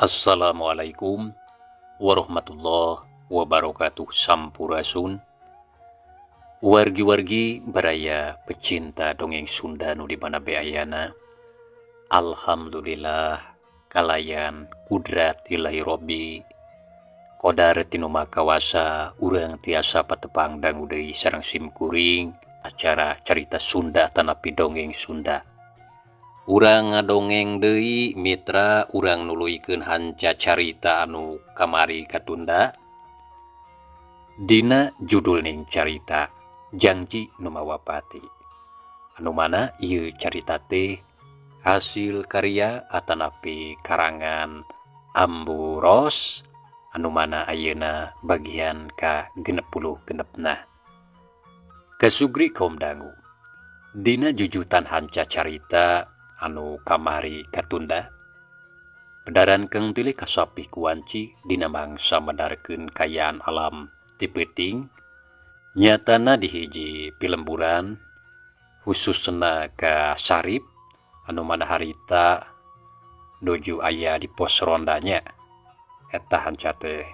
Assalamualaikum warahmatullahi wabarakatuh. Sampurasun wargi-wargi baraya pecinta dongeng Sunda nu di mana be ayana. Alhamdulillah kalayan kudrat ilahi robbi qadar tinu makawasa urang tiasa patepang dangu deui sareng simkuring acara carita Sunda tanapi dongeng Sunda. Urang ngadongeng deui mitra, urang nuluykeun hanca carita anu kamari katunda. Dina judul ning carita Janji Nu Mawa Pati. Anu mana ieu carita teh hasil karya atanapi karangan Ambu Ros, anu mana ayeuna bagian ka 66na. Kasugri kaum dangu. Dina jujutan hanca carita anu kamari katunda, pedaran keng tilih kasapih kuanci dina mangsa medarkeun kayaan alam ti peuting, nyatana di hiji pilemburan khususna ka Sarip anu mana harita nuju aya di pos rondanya. Eta hanca teh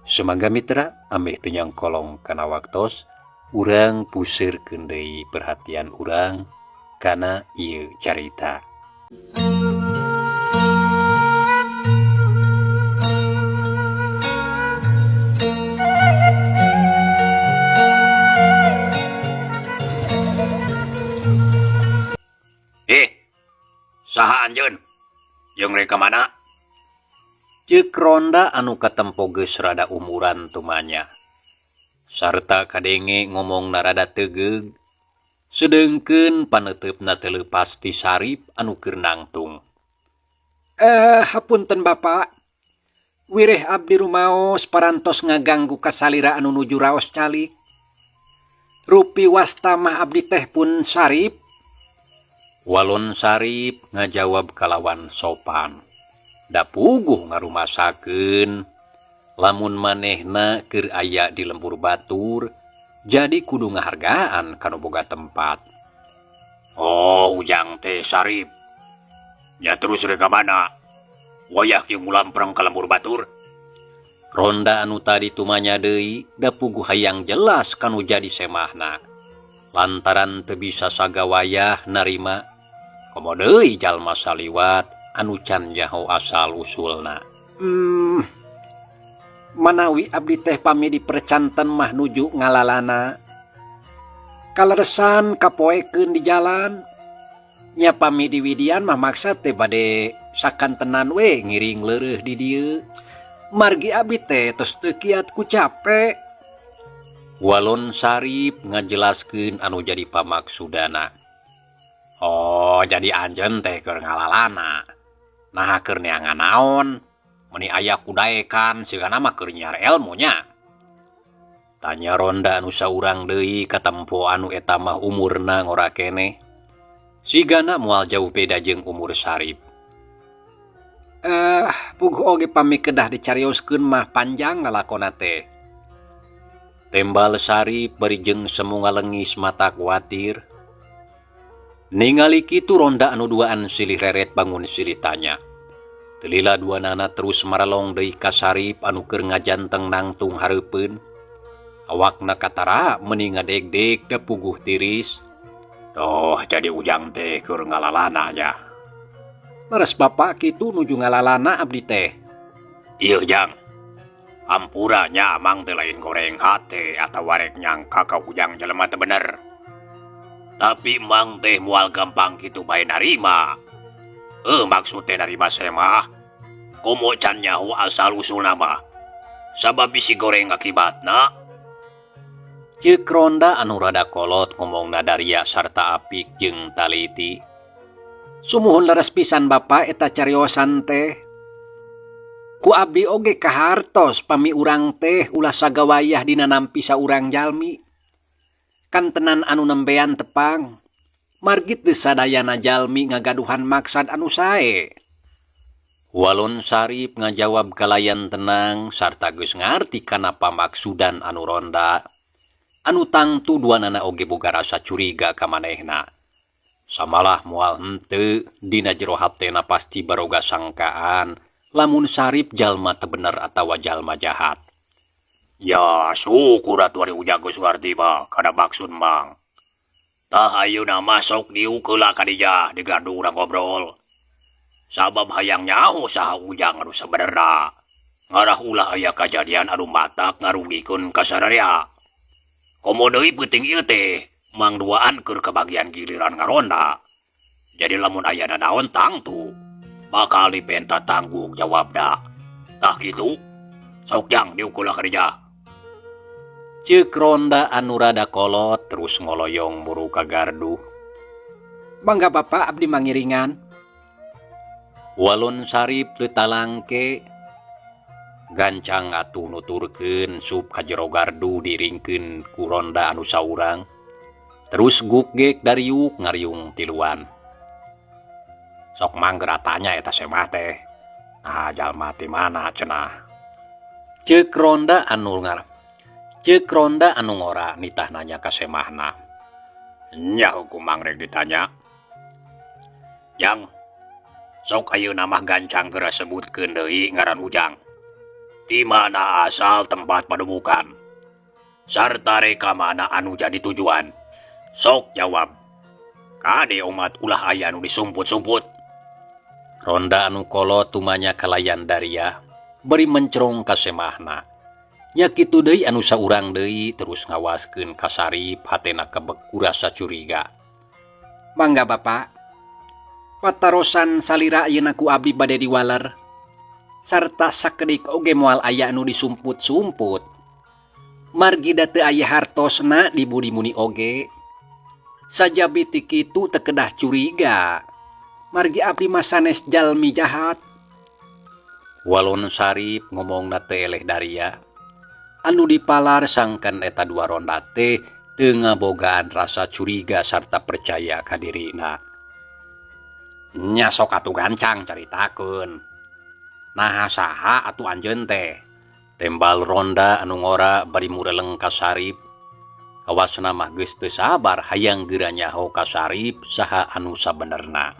sumangga mitra ameh teu nyangkolong kana waktos, urang pusirkeun deui perhatian urang kana ieu carita. Saha anjeun? Jeung rek ka mana? Ceuk ronda anu katempo geus rada umuran tumanya. Sarta kadenge ngomongna rada tegeug. Sedengkeun paneuteup-na teu leupas ti Sarip anu keur nangtung. Hapunten Bapak. Wireh abdi rumaos parantos ngaganggu kasalira anu nuju raos calik. Rupi wasta mah abdi teh pun Sarip. Walon Sarip ngajawab kalawan sopan. Da puguh ngarumasakeun lamun manehna keur aya di lembur batur, jadi kudu ngahargaan kanu boga tempat. Oh, ujang teh Sarip. Ya terus rek ka mana? Wayah kieu ngulampreng ka lembur batur. Ronda anu tadi tumanya deui da puguh hayang jelas kanu jadi semahna. Lantaran teu bisa sagawayah narima, komo deui jalma saliwat anu can nyaho asal usulna. Manawi abdi teh pami dipercanten mah nuju ngalalana. Kaleresan kapoekeun di jalan. Nya pami di widian mah maksa teh bade sakantenan we ngiring leureuh di dieu. Margi abdi teh tos teu kiat ku capek. Walon Sarip ngajelaskeun anu jadi pamaksudana. Oh, jadi anjeun teh keur ngalalana. Naha keur neangan naon? Meni aya kudaekan sigana mah keur nyiar elmunya. Tanya ronda anu saurang deui katempo anu eta mah umurna ngora keneh. Sigana moal jauh beda jeung umur Sarip. Puguh oge pami kedah dicarioskeun mah panjang lalakona teh. Tembal Sarip bari jeung semu ngalengis mata kuatir. Ningali kitu ronda anu duaan silih reret bangun silih tanya. Telila dua nana terus maralong deui ka Sarip anu keur ngajanteng nangtung hareupeun. Awakna katara meuni ngadegdeg da puguh tiris. Toh jadi ujang teh keur ngalalana nya. Leres bapak kitu nuju ngalalana abdi teh. Ieu jang. Ampura nya amang teh lain goreng hate atawa rek nyangka ka ujang jelema teh bener. Tapi mang teh moal gampang kitu bae narima. Maksud teh narima semah. Komo can nyaho asal usulna mah. Sabab bisi goreng akibatna. Ceuk ronda anu rada kolot ngomongna daria sarta apik jeung taliti. Sumuhun leres pisan Bapak eta cariosan teh. Ku abdi oge kahartos pami urang teh ulah sagawayah dina nampi saurang jalmi. Kantenan anu nembean tepang. Margit teu sadayana jalmi ngagaduhan maksad anu sae. Walon Sarip ngajawab kalayan tenang sarta geus ngarti kana pamaksudan anu ronda. Anu tangtu duanana oge boga rasa curiga ka manehna. Samalah moal henteu dina jero hatena pasti baroga sangkaan lamun Sarip jalma teu bener atawa jalma jahat. Ya syukur atuh ari Ujang geus ngarti mah kana maksud Mang. Tah ayeuna mah sok diuk heula ka dinya di gardu urang ngobrol. Sabab hayang nyaho saha Ujang anu sabenerna. Ngarah ulah aya kajadian anu matak ngarugikeun ka sararea. Komo deui peuting ieu teh Mang duaan keur kabagian giliran ngaronda. Jadi lamun aya nanaon tangtu bakal dipenta tanggung jawabna. Tah kitu sok jang diuk heula ka dinya. Ceuk ronda anu rada kolot terus ngoloyong muru ka gardu. Mangga Bapak abdi mangiringan. Walon Sarip teu talangke gancang atuh nuturkeun sup ka jero gardu diringkeun ku ronda anu saurang. Terus gugek dariuk ngariung tiluan. Sok manggeura tanya eta semah teh. Nah jalma ti mana cenah. Ceuk ronda anu ngar. Ceuk ronda anu ngora nitah nanya ka semahna. Nya hukum mang rek ditanya. Jang, sok ayeuna mah gancang geura sebutkeun deui ngaran Ujang. Di mana asal tempat pademukan? Sarta rek ka mana anu jadi tujuan? Sok jawab. Kade umat ulah aya anu disumput-sumput. Ronda anu kolot tumanya kalayan daria bari mencerong ka semahna. Nya kitu deui anu saurang deui terus ngawaskeun ka Sarip hatena kebek ku rasa curiga. Mangga Bapak. Patarosan salira ayeuna ku abdi bade diwaler. Sarta sakedik oge moal aya anu disumput-sumput. Margi da teu aya hartosna di budi muni oge. Sajabi ti kitu teu kedah curiga. Margi abdi mah sanes jalmi jahat. Walon Sarip ngomongna teh eleh daria. Anu dipalar sangkan eta dua ronda teh teu ngabogaan rasa curiga sarta percaya ka dirina. Nya sok atuh gancang caritakeun. Naha saha atuh anjeun teh? Tembal ronda anu ngora bari mureleng ka Sarip. Kawasna mah geus teu sabar hayang geura nyaho ka Sarip saha anu sabenerna.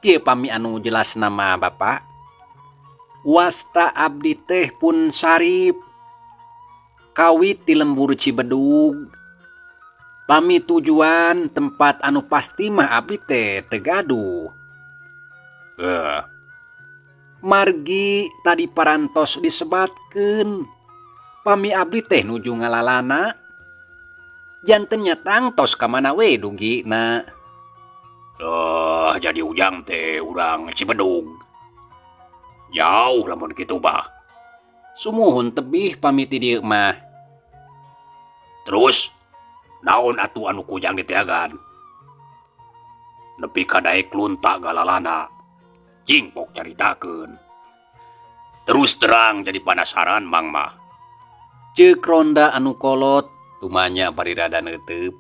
Kieu pami anu jelasna mah Bapak. Wasta abdi teh pun Sarip. Kawit ti lembur Cibedug. Pami tujuan tempat anu pasti mah abdi teh teu gaduh. Margi tadi parantos disebatkeun. Pami abdi teh nuju ngalalana. Janten nya tangtos ka mana we dugina. Loh, jadi Ujang teh urang Cibedug. Jauh lamun kitu bah. Sumuhun tebih pami ti dieu mah. Terus naon atuh anu ku Ujang diteagan? Nepi ka daek lunta galalana. Cing pok caritakeun. Terus terang jadi penasaran Mang mah. Ceuk ronda anu kolot tumanya bari rada neuteup.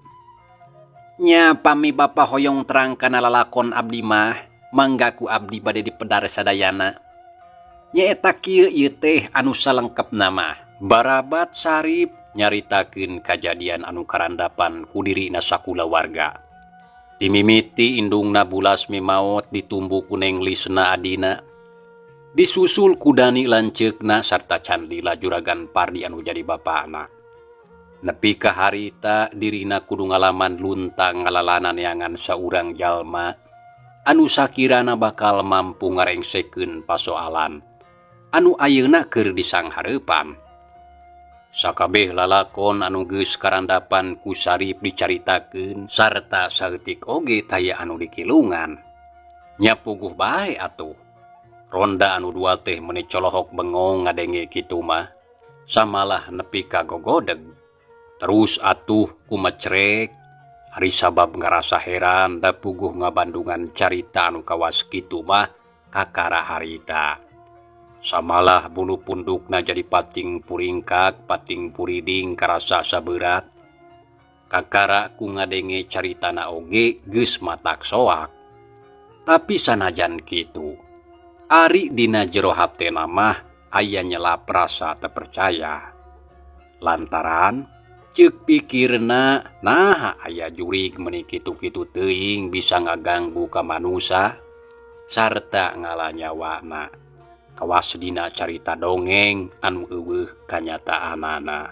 Nya pami bapa hoyong terang kana lalakon abdi mah, mangga ku abdi bade dipedar sadayana. Nyaeta kieu ieu teh anu salengkepna mah. Barabat Sarip nyaritakeun kajadian anu karandapan ku dirina sakulawarga. Dimimiti indungna Bulasmi maot ditumbu ku Neng Lisna adina. Disusul ku Dani lanceukna sarta Candila juragan Pardi anu jadi bapana. Nepi ka harita dirina kudu ngalaman luntang ngalalana neangan saurang jalma anu sakirana bakal mampu ngarengsekeun pasoalan anu ayeuna keur disanghareupan. Sakabeh lalakon anu geus karandapan ku Sarip dicaritakeun sarta saeutik oge taya anu dikilungan. Nya puguh bae atuh. Ronda anu dua teh meuni colohok bengong ngadenge kitu mah. Samalah nepi ka gogodeg. Terus atuh kumecrek ari sabab ngarasa heran da puguh ngabandungan carita anu kawas kitu mah kakara harita. Samalah bulu pundukna jadi pating puringkak, pating puriding karasa saberat. Kakara ku ngadenge caritana oge geus matak soak. Tapi sanajan kitu, ari dina jero hatena mah aya nyelap rasa teu percaya. Lantaran ceuk pikirna naha aya jurig meuni kitu-kitu teuing bisa ngaganggu ka manusa. sarta ngala nyawana. Kawas dina carita dongeng anu eueuh kanyataanana.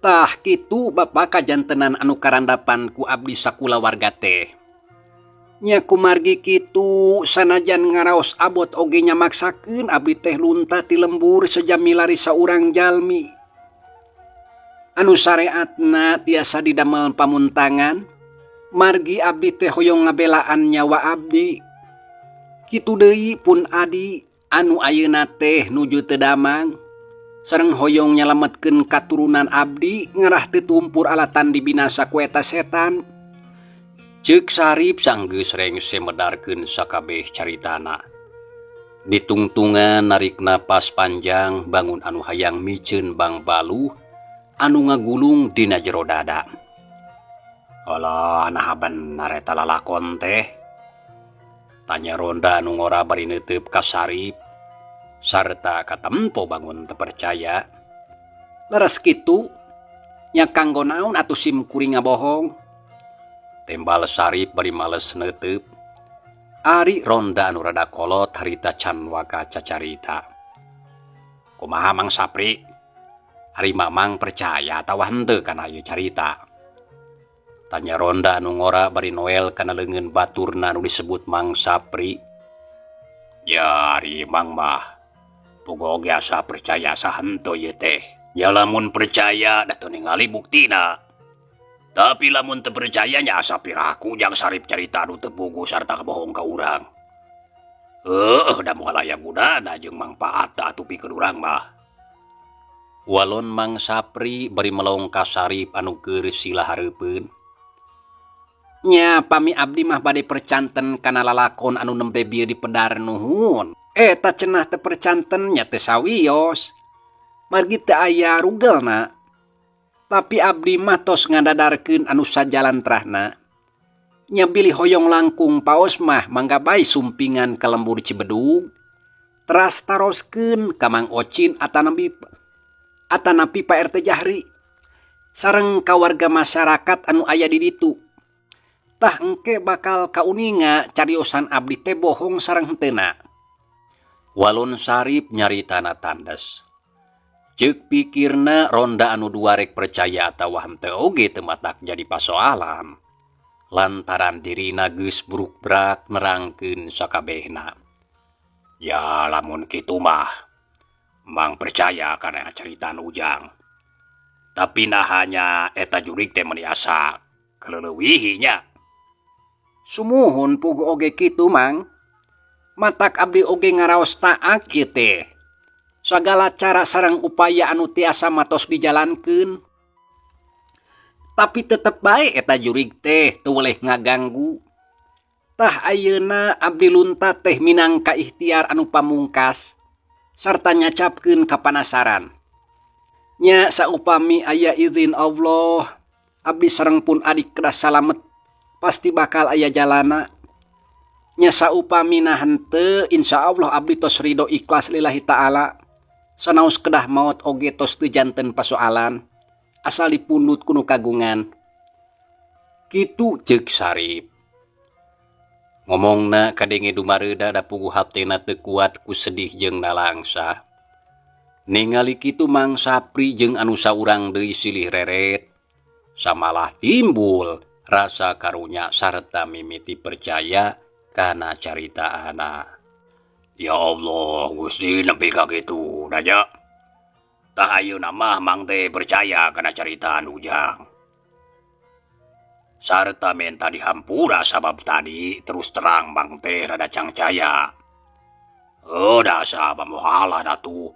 Tah kitu Bapak kajantenan anu karandapan ku abdi sakulawarga teh. Nya kumargi kitu sanajan ngaraos abot oge nya maksakeun abdi teh lunta ti lembur sejam milari saurang jalmi. Anu sareatna tiasa didamel pamuntangan, margi abdi teh hoyong ngabelaan nyawa abdi. Kitu deui pun adi anu ayeuna teh nuju teu damang. Sareng hoyong nyalametkeun katurunan abdi ngarah teu tumpur alatan dibinasa ku eta setan. Ceuk Sarip sanggeus rengse medarkeun sakabeh caritana. Ditungtungan narik napas panjang bangun anu hayang miceun bangbaluh anu ngagulung dina jero dada. Alah, naha bener eta lalakon teh? Tanya ronda anu ngora bari neuteub ka Sarip sarta katempo bangun teu percaya. Leres kitu nya kanggo naon atuh sim kuring ngabohong? Tembal Sarip bari males neuteub. Ari ronda anu rada kolot harita can waka cacarita. Kumaha Mang Sapri? Ari Mamang percaya atawa henteu kana ieu carita? Tanya ronda anu ngora bari noel kana leungeun baturna anu disebut Mang Sapri. Ya ari Mang mah pugo oge asa percaya asa henteu ieu teh. Ya lamun percaya da teu ningali buktina. Tapi lamun teu percaya nya asa piraku jang Sarip carita anu teu puguh sarta kabohong ka urang. Heueuh da moal aya gunana jeung mangpaatna atuh pikeun urang mah. Walon Mang Sapri bari melong ka Sarip anu keur sila hareupeun. Nya pami abdi mah bade percanten kana lalakon anu nembe bieu dipedar nuhun. Eta cenah teu percanten nya teu sawios. Margi teu aya rugelna. Tapi abdi mah tos ngadadarkeun anu sajalantrahna. Nya bilih hoyong langkung paos mah mangga bae sumpingan ka lembur Cibedug. Teras taroskeun ka Mang Ocin atanapi Pak RT Jahri. Sareng ka warga masyarakat anu aya di ditu. Tah engke bakal kauninga cariosan abdi teh bohong sareng henteuna. Walon Sarip nyaritana tandes. Ceuk pikirna ronda anu dua rek percaya atawa henteu oge teu matak jadi pasoalan. Lantaran dirina geus bruk-brak nerangkeun sakabehna. Ya lamun kitu mah Mang percaya kana caritaan Ujang. Tapi nahanya eta jurig teh meuni asa keleleuwihi nya. Sumuhun puguh oge kitu Mang. Matak abdi oge ngaraos taat ieu teh. Sagala cara sareng upaya anu tiasa matos dijalankeun. Tapi tetep bae eta jurig teh teu weleh ngaganggu. Tah ayeuna abdi lunta teh minangka ikhtiar anu pamungkas sarta nyacapkeun kapanasaran. Nya saupami aya izin Allah, abdi sareng pun adik kedah salamet pasti bakal aya jalana. Nya saupami na henteu insyaallah abdi tos ridho ikhlas lillahi ta'ala. Sanaos kedah maot oge tos teu janten pasoalan asal dipundhut ku nu kagungan. Kitu ceuk Sarip. Ngomongna kadenge dumareuda da puguh hatena teu kuat ku sedih jeung nalangsa. Ningali kitu Mang Sapri jeung anu saurang deui silih reret. Samalah timbul rasa karunya sarta mimiti percaya kana caritaana. Ya Allah, Gusti nepi ka kitu da nya. Tah ayeuna mah Mang teh percaya kana caritaan Ujang. Sarta menta dihampura sabab tadi terus terang Mang teh rada cangcaya. Oh da asa pamohala datuh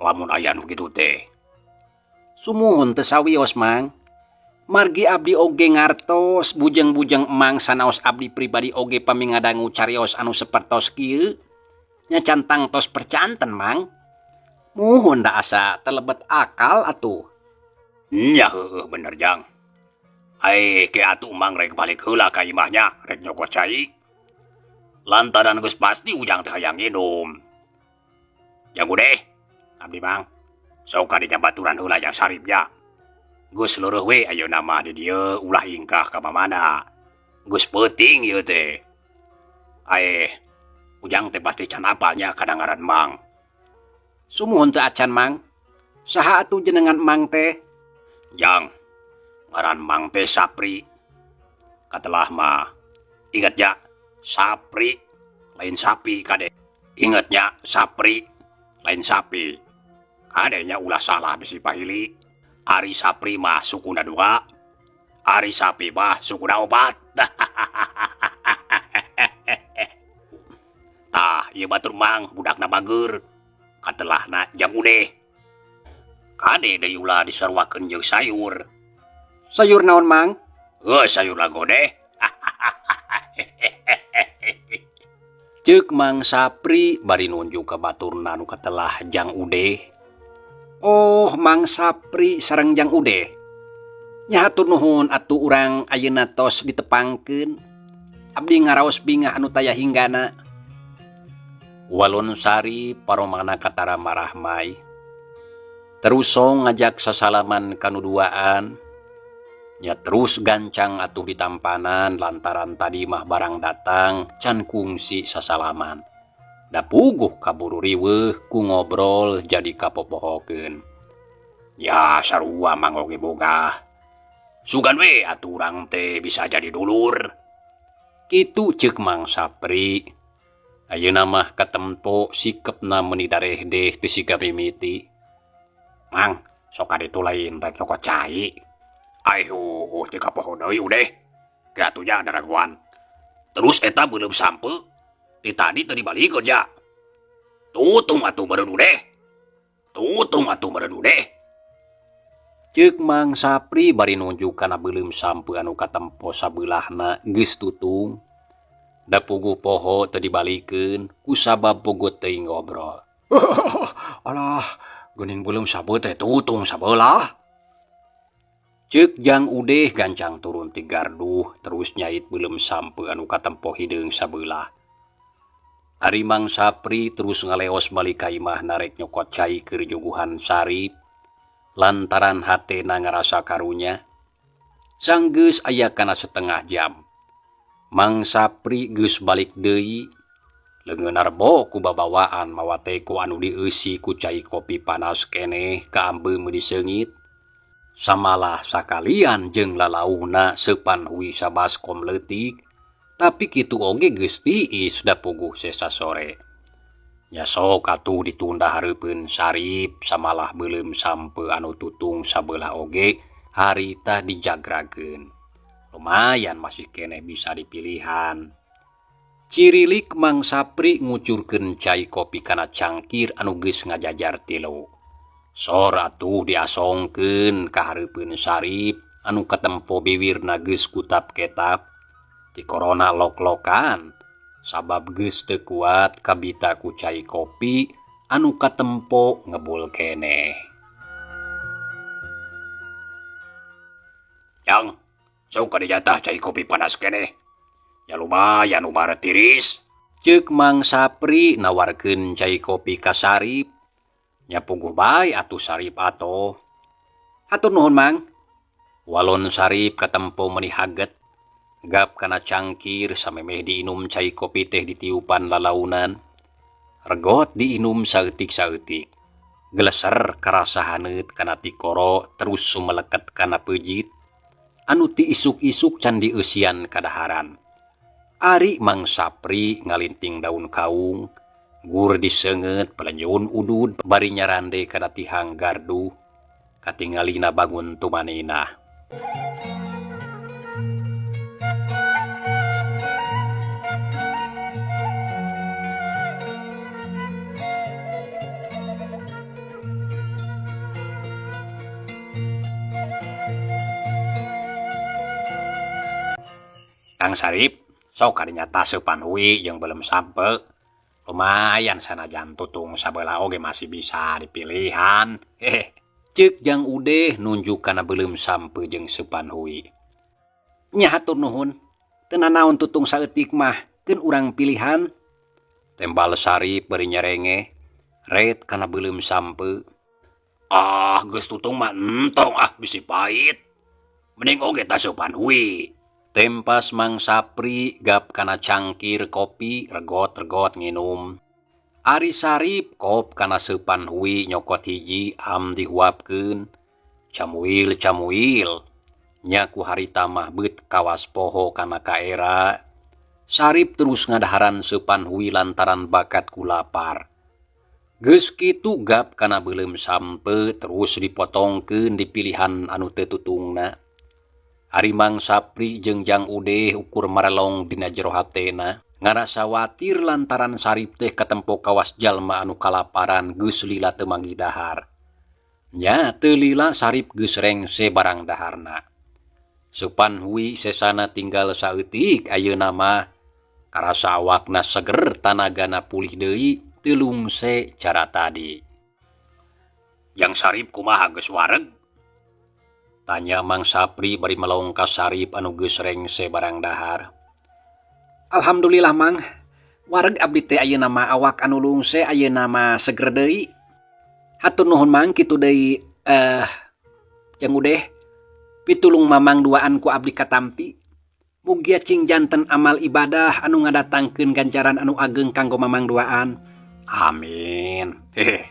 lamun aya nu kitu teh. Sumuhun teu sawios Mang. Margi abdi oge ngartos bujeng-bujeng emang sanaos abdi pribadi oge pami ngadangu carios anu sapertos kieu. Nya cantang tos percanten Mang. Muhun da asa telebet akal atuh. Nya heueuh bener Jang. Ai ke atuh Mang rek balik heula ka imahnya rek nyokot cai. Lantaran geus pasti Ujang teh hayang nginum. Jang gudeh, abdi Mang. Sok ka dinya baturan heula Jang Sarip nya. Geus leureih we ayeuna mah di dieu ulah ingkah ka mamana. Geus peuting ieu teh. Aeh, Ujang teh pasti can apalnya kana ngaran Mang. Sumuhun teu acan Mang. Saha atuh jenengan Mang teh? Jang, ngaran Mang teh Sapri. Katelah mah, ingat ya, Sapri lain sapi kade. Ingatnya Sapri lain sapi. Kadenya ulah salah bisi pahili. Ari Sapri mah sukuna dua, ari sapi mah sukuna opat. Tah, ieu batur Mang budakna bager. Katelahna Jang Udeh. Kade deui ulah disaruakeun jeung sayur. Sayur naon Mang? Heuh, sayur lagodeh. Ceuk Mang Sapri bari nunjuk ka baturna nu katelah Jang Udeh. Oh, Mang Sapri sareng Jang Udeh. Nya hatur nuhun atuh urang ayeuna tos ditepangkeun. Abdi ngaraos bingah anu taya hinggana. Walon Sari paromana katara marahmai. Terusong ngajak sasalaman kanu duaan. Nya terus gancang atuh ditampanan lantaran tadi mah barang datang can kungsi sasalaman. Da puguh kaburu riweuh ku ngobrol jadi kapopohokeun. Ya sarua Mang oge boga. Sugan we atuh urang teh bisa jadi dulur. Kitu ceuk Mang Sapri. Ayeuna mah katempo sikepna meuni darehdeh teu siga mimiti. Mang, sok kaditu lain rek nyokot cai. Aihuh, teu kapoho deui udeh. Ge atuh nya daraguan. Terus eta beuleum sampe ti tadi teu dibalikeun ja. Tutung atuh meureun udeh. Tutung atuh meureun udeh. Ceuk Mang Sapri bari nunjuk kana beuleum sampe anu katempo sabeulahna geus tutung. Da puguh poho teu dibalikeun kusabab puguh teuing ngobrol. Alah, geuning beuleum sampe teh tutung sabelah. Ceuk Jang Udeh gancang turun ti garduh terus nyait beuleum sampe anu katempo hideung sabelah. Ari Mang Sapri terus ngaleos balik ka imah narek nyokot cai keur juguhan Sarip lantaran hatena ngarasa karunya. Sanggeus aya kana setengah jam. Mang Sapri geus balik deui leungeun rebo ku babawaan mawa teko anu dieusi ku cai kopi panas keneh kaambeum meuni seungit. Samalah sakalian jeung lalauhna seupan hui sabaskom leutik, tapi kitu oge geus tiis da puguh sesa sore. Nya sok atuh ditunda hareupeun Sarip samalah beuleum sampe anu tutung sabelah oge harita dijagrakeun. Lumayan masih keneh bisa dipilihan. Cirilik Mang Sapri ngucurkeun cai kopi kana cangkir anu geus ngajajar tilu. Sor atuh diasongkeun ka hareupeun Sarip anu katempo biwirna geus kutap-ketap. Ti korona lok-lokan sabab geus teu kuat kabita ku cai kopi anu katempo ngebul keneh. Yang, sok ka dijatah cai kopi panas keneh. Ya lumayan umar tiris. Ceuk Mang Sapri nawarkeun cai kopi ka Sarip. Nya puguh bae atuh Sarip atoh. Hatur nuhun Mang. Walon Sarip katempo meuni haget. Gap kana cangkir samemeh diinum cai kopi teh ditiupan lalaunan. Regot diinum saeutik-saeutik. Geleser karasa haneut kana tikoro terus sumeleket kana peujit. Anu ti isuk-isuk can dieusian kadaharan. Ari Mang Sapri ngalinting daun kaung, gur diseungeut pelenyun udud bari nyarande kana tihang gardu, katingalina bangun tumanina. Kang Sarip, sok kadinya taseupan hui jeung belum sampe. Lumayan sanajan tutung sabelah oge masih bisa dipilihan. Hehe. Ceuk Jang Udeh nunjuk kana beuleum sampe jeung seupan hui. Nya hatur nuhun, teu nanaon tutung saeutik mah, keun urang pilihan. Tembal Sarip bari nyerenge, ret kana beuleum sampe. Ah, geus tutung mah entong ah bisi pahit. Mending oge taseupan hui. Tempas Mang Sapri gap kana cangkir kopi regot-regot nginum. Ari Sarip kop kana seupan hui nyokot hiji am dihuapkeun. Camuil-camuil. Nya ku harita mah beut kawas poho kana kaera. Sarip terus ngadaharan seupan hui lantaran bakat ku lapar. Geus kitu gap kana beuleum sampe terus dipotongkeun di pilihan anu teu tutungna. Ari Mang Sapri jeung Jang Udeh ukur marelong dina jero hatena ngarasa watir lantaran Sarip teh katempo kawas jalma anu kalaparan geus lila teu manggih dahar. Nya teu lila Sarip geus rengse barang daharna. Seupan hui sesana tinggal saeutik ayeuna mah karasa awakna seger tanagana pulih deui teu lungse cara tadi. Jang Sarip kumaha geus wareg? Tanya Mang Sapri bari melong ka Sarip anu geus rengse barang dahar. Alhamdulillah Mang, wareg abdi teh ayeuna mah awak anu lungse ayeuna mah seger deui. Hatur nuhun Mang kitu deui Jang Udeh pitulung mamang duaan ku abdi katampi. Mugia cing janten amal ibadah anu ngadatangkeun ganjaran anu ageng kanggo mamang duaan. Amin. Hehe.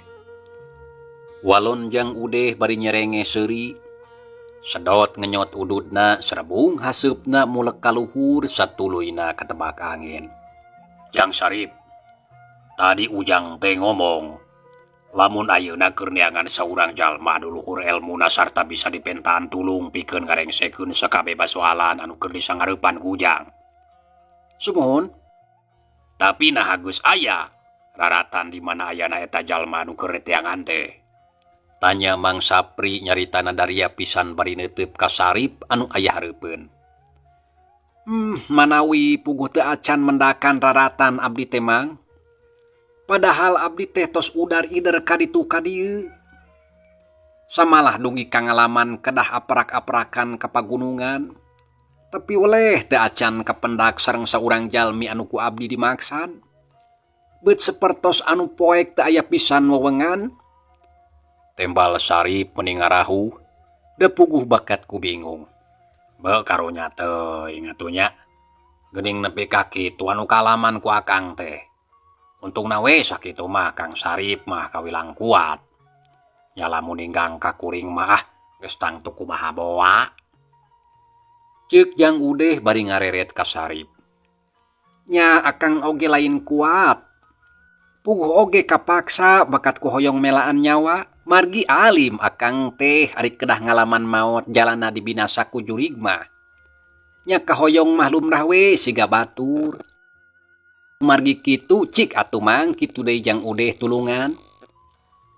Walon Jang Udeh bari nyerenge seuri. Sedot ngenyot ududna serebung haseupna mulek kaluhur satuluyna katebak angin. Jang Sarip, tadi Ujang teh ngomong lamun ayeuna keur neangan saurang jalma anu luhur elmuna sarta bisa dipentaan tulung pikeun ngarengsekeun sakabeh basoalan anu keur disangareupan ku Ujang. Sumuhun. Tapi naha geus aya raratan di mana ayana eta jalma anu keur diteangan teh? Tanya Mang Sapri nyaritana daria pisan bari neuteub ka Sarip anu aya hareupeun. Manawi puguh teu acan mendakan raratan abdi teh Mang. Padahal abdi teh tos udar ider ka ditu ka dieu. Samalah dugi kangalaman kedah aprak-aprakan ka pagunungan. Tapi oleh teu acan kapendak sareng saurang jalmi anu ku abdi dimaksad. Beut sapertos anu poek teu aya pisan wewengan. Tembal Sarip meni ngarahu, depuguh bakat ku bingung. Be karunya teuing atuh nya. Geuning nepi ka kitu anu kalaman ku akang teh. Untungna we sakitu mah Kang Sarip mah kawilang kuat. Nya lamun ninggang ka kuring mah ah geus tangtu kumaha boa. Ceuk Jang Udeh bari ngareret ka Sarip. Nya akang oge lain kuat. Puguh oge kapaksa bakat ku hoyong melaan nyawa. Margi alim akang teh ari kedah ngalaman maot jalana dibinasa ku jurig mah. Nya kahoyong mah lumrah we siga batur. Margi kitu cik atuh Mang kitu deui Jang Udeh tulungan.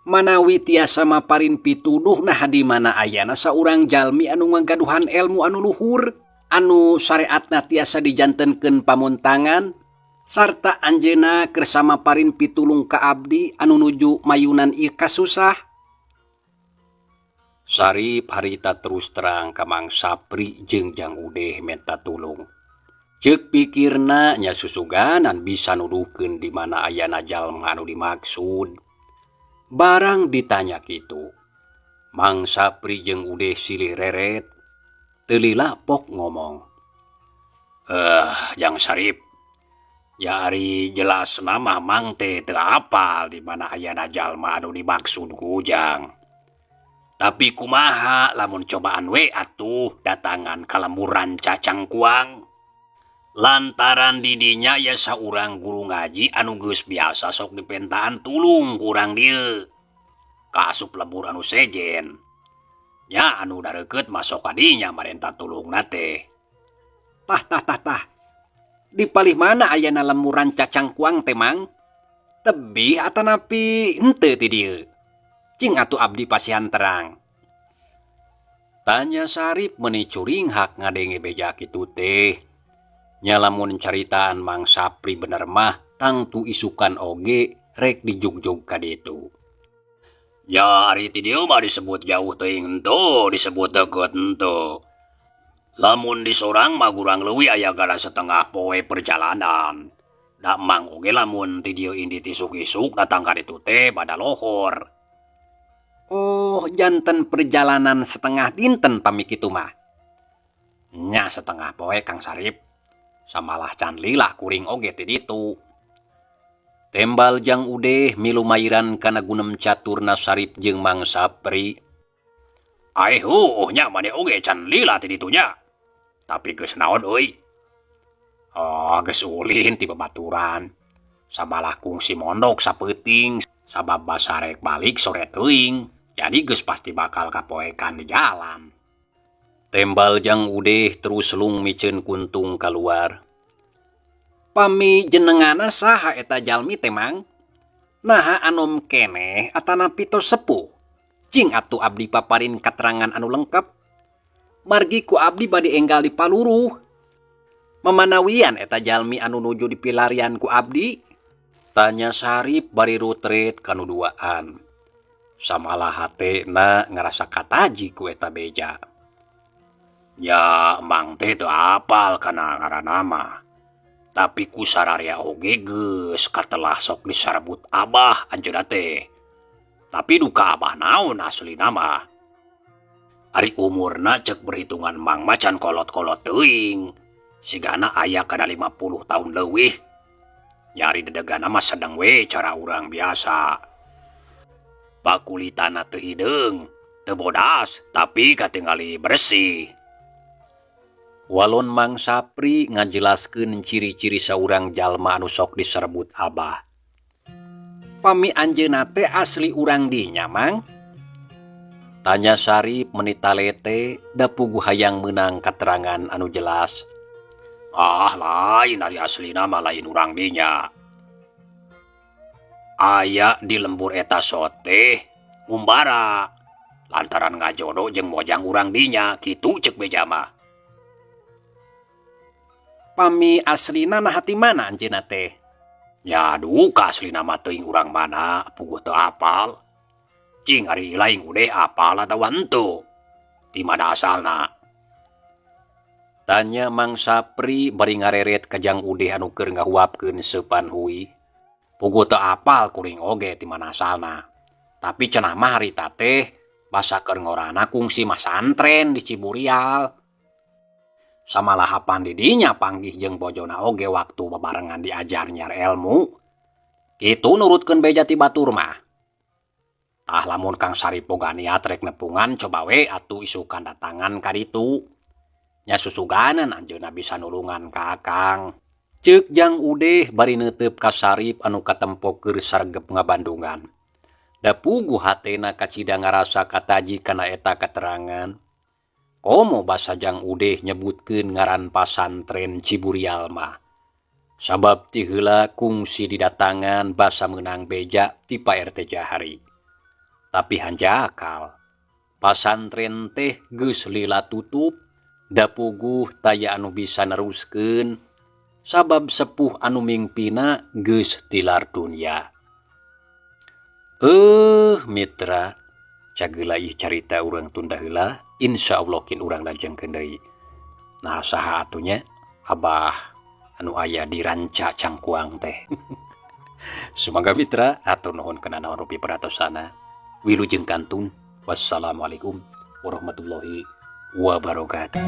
Manawi tiasa maparin pituduh nah di mana ayana saurang jalmi anu ngagaduhan elmu anu luhur anu sareatna tiasa dijantenkeun pamuntangan sarta anjeunna keur samaparin pitulung ka abdi anu nuju mayunan ieu kasusah. Sarip harita terus terang ka Mang Sapri jeung Jang Udeh menta tulung. Ceuk pikirna nya susuganan bisa nuduhkeun di mana ayana jalma anu dimaksud. Barang ditanya kitu, Mang Sapri jeung Udeh silih reret, teu lila pok ngomong. Jang Sarip, ya ari jelas nama Mang teh teu apal di mana ayana jalma anu dimaksud ku Ujang. Tapi kumaha lamun cobaan we atuh datangan ka lemburan Cacangkuang. Lantaran didinya ya saurang guru ngaji anu geus biasa sok dipentaan tulung kurang dieu. Kaasup lembur anu sejen. Nya anu dareukeut masok ka dinya marenta tulungna teh. Tah tah tah tah. Di palih mana ayana lemburan Cacangkuang teh Mang? Tebih atanapi henteu ti dieu? Cing atuh abdi pasihan terang. Tanya Sarip meni curinghak ngadenge beja kitu teh. Nya lamun caritaan Mang Sapri bener mah tangtu isukan oge rek dijugjug ka ditu. Ya ari ti dieu mah disebut jauh teuing henteu, disebut deukeut henteu. Lamun di sorang mah kurang leuwih aya gara setengah poe perjalanan. Da mang oge lamun ti dieu indit isuk-isuk datang ka ditu teh bada lohor. Oh, janten perjalanan setengah dinten pami kitu mah. Nya setengah poe Kang Sarip. Samalah can lila kuring oge ti ditu. Tembal Jang Udeh milu mairan kana gunem caturna Sarip jeung Mang Sapri. Aeh heueuh nya maneh oge can lila ti ditu nya. Tapi geus naon euy? Oh, geus ulin ti babaturan. Samalah kungsi mondok sapeuting sabab basarek balik sore teuing. Jadi geus pasti bakal kapoekan di jalan. Tembal Jang Udeh terus lung miceun kuntung kaluar. Pami jenengana saha eta jalmi teh Mang? Naha anom keneh atanapi tos sepuh? Cing atuh abdi paparin katerangan anu lengkap. Margi ku abdi bade enggal dipaluruh. Mamanawian eta jalmi anu nuju dipilarian ku abdi? Tanya Sarip bari rutret kanu duaan. Samalah hatena ngarasa kataji ku eta beja. Ya Mang teh teu apal kana ngaranna mah. Tapi ku sararea oge geus katelah sok disarbut abah anjeunna teh. Tapi duka abah naon aslina mah. Ari umurna cek berhitungan Mang mah can kolot-kolot teuing. Sigana aya kana 50 tahun leuwih. Nyari dedegana mah sedeng we cara urang biasa. Pakulitana teu hideung, teu bodas, tapi katingali bersih. Walon Mang Sapri ngajelaskeun ciri-ciri saurang jalma anu sok diserbut abah. Pami anjeunna teh asli urang dinya Mang? Tanya Sarip meni talete da puguh hayang meunang katerangan anu jelas. Ah lain ari aslina mah lain urang dinya. Aya di lembur eta sote ngumbara lantaran ngajodo jeung mojang urang dinya kitu ceuk beja mah. Pami aslina nah ti mana anjeunna teh? Ya duka aslina mah teuing urang mana, puguh teu apal. Cing ari lain udeh apal atawa henteu. Ti mana asalna? Tanya Mang Sapri bari ngareret ka Jang Udeh anu keur ngahuapkeun seupan hui. Puguh teu apal kuring oge ti mana asalna. Tapi cenah mah harita teh basa keur ngorana kungsi masantren di Ciburial. Samalahapan didinya panggih jeung bojona oge waktu babarengan diajar nyiar ilmu. Kitu nurutkeun beja ti batur mah. Tah lamun Kang Sarip boga niat rek nepungan coba we atuh isukan datangan ka ditu. Nya susuganan anjeunna bisa nulungan ka Akang. Ceuk Jang Udeh bari neuteup ka Sarip anu katempo keur sargep ngabandungan. Da puguh hatena kacida ngarasa kataji kana eta katerangan. Komo basa Jang Udeh nyebutkeun ngaran pasantren Ciburial mah. Sabab ti heula kungsi didatangan basa meunang beja ti Pak RT Jahari. Tapi hanjakal, pasantren teh geus lila tutup, da puguh taya anu bisa neruskeun, sabab sepuh anu mingpina geus tilar dunya. Mitra, cageula ieu carita urang tunda heula. Insya Allah kin urang lajengkeun deui. Nah saha atunya abah anu aya di Ranca Cangkuang teh. Semoga mitra atur nuhun kana naon rupi peratosana. Wilujeng kantun. Wassalamualaikum warahmatullahi wabarakatuh.